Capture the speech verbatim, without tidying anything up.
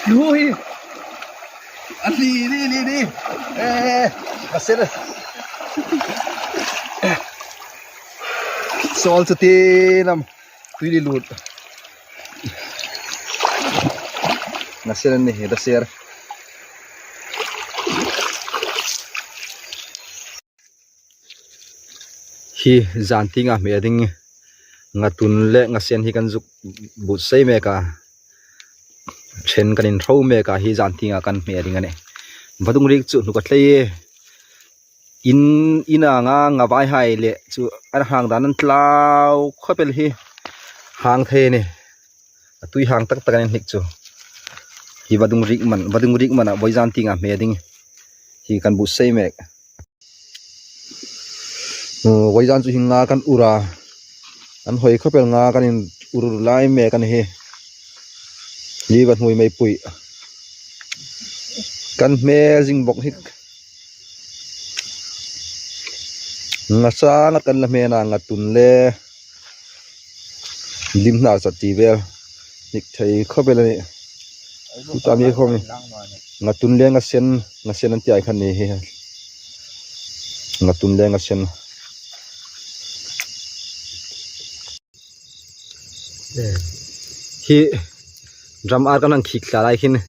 Ui. A li, li, li, li. Eh, ka sel. Sawl chu tin am. Tui li lut. Ka sel ni hi, ka sel. Hi zan tienga hme ding ngatun le ngasen hi kan zuk buotsai mek a. Ṭhen kan inhro mek a, hi zan tienga kan hme ding a nih. Vadung rik chu hnuk a tlei e. In, in anga ngavai hai le chu an hang dan an tlau khawp el hi hang thei a nih. A tui hang tak tak an hnik chu. Hi vadung rik man, vadung rik man a vawizan tienga hme ding hi kan buotsai mek. Uh, vawizan chu hi nga kan ur a. An hoi khawp el nga kan in ur lai mek a ni hi. Hi va hnuoi meipui. Kan hme zing bawk hi. Nga sangat kan la hme na ngatun le. Lim hnar zat ti vel. Hnik thei khawp el a nih. Tuta mi khawm ngatun le ngasen, ngasen an ti ai khan ni hi. Ngatun le ngasen. Hi drum ar kan hang khik thla lai khin